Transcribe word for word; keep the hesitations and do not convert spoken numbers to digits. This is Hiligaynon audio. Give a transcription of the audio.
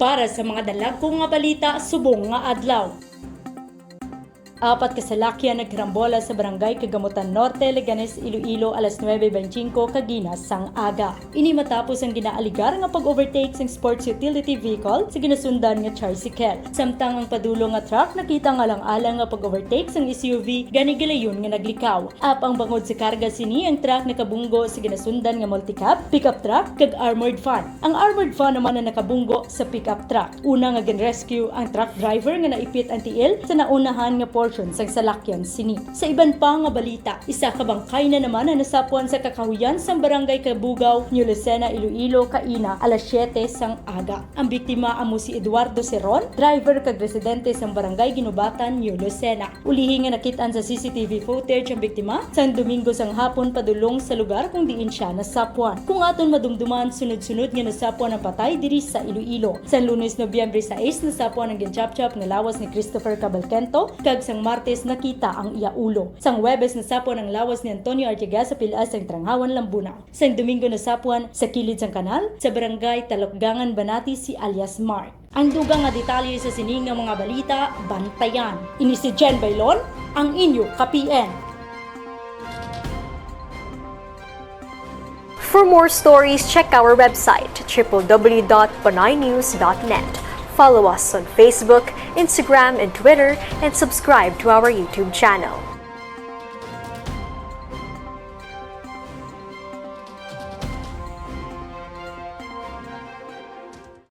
Para sa mga dalagko nga balita subong nga adlaw. Apat ka salakyan nagkarambola sa Barangay Kagamutan Norte, Leganes, Iloilo, alas nuebe beintisinko kagina sang aga. Ini matapos ang ginaaligar nga pag-overtake sang sports utility vehicle sa ginasundan nga tricycle. Samtang ang padulong nga truck nakita nga alang-alang nga pag-overtake sang S U V, gani gilayon nga naglikaw. Apang bangod sa karga sini, ang truck nakabunggo sa ginasundan nga multicab, pickup truck, kag armored van. Ang armored van naman ang nakabunggo sa pickup truck. Una nga gin-rescue ang truck driver nga naipit ang tiil sa naunahan nga portion sang salakyan sini. Sa iban pa nga balita, isa ka bangkay na naman ang nasapwan sa kakahuyan sang Barangay Kabugaw, New Lucena, Iloilo, kaina alas siyete sang aga. Ang biktima amo si Eduardo Seron, driver kag residente sang Barangay Ginubatan, New Lucena. Ulihi nga nakit-an sa C C T V footage ang biktima sang Domingo sang hapon padulong sa lugar kung diin sia nasapwan. Kung aton madumduman, sunod-sunod nga nasapwan ang patay diri sa Iloilo. Sang Lunes, Nobyembre sais, nasapwan ang ginchapchap nga lawas ni Christopher Cabalquento, kag sang Martes nakita ang iya ulo. Sang Huwebes, nasapwan ang lawas ni Antonio Artigas sa pil-as sang Tranghawan, Lambunao. Sang Domingo, nasapwan sa kilid sang kanal sa Barangay Talokgangan, Banati, si alias Mark. Ang dugang nga detalye sa sini nga mga balita, bantayan. Ini si Jen Bailon, ang inyo ka-P N. For more stories, check our website, triple W dot panaynews dot net. Follow us on Facebook, Instagram, and Twitter, and subscribe to our YouTube channel.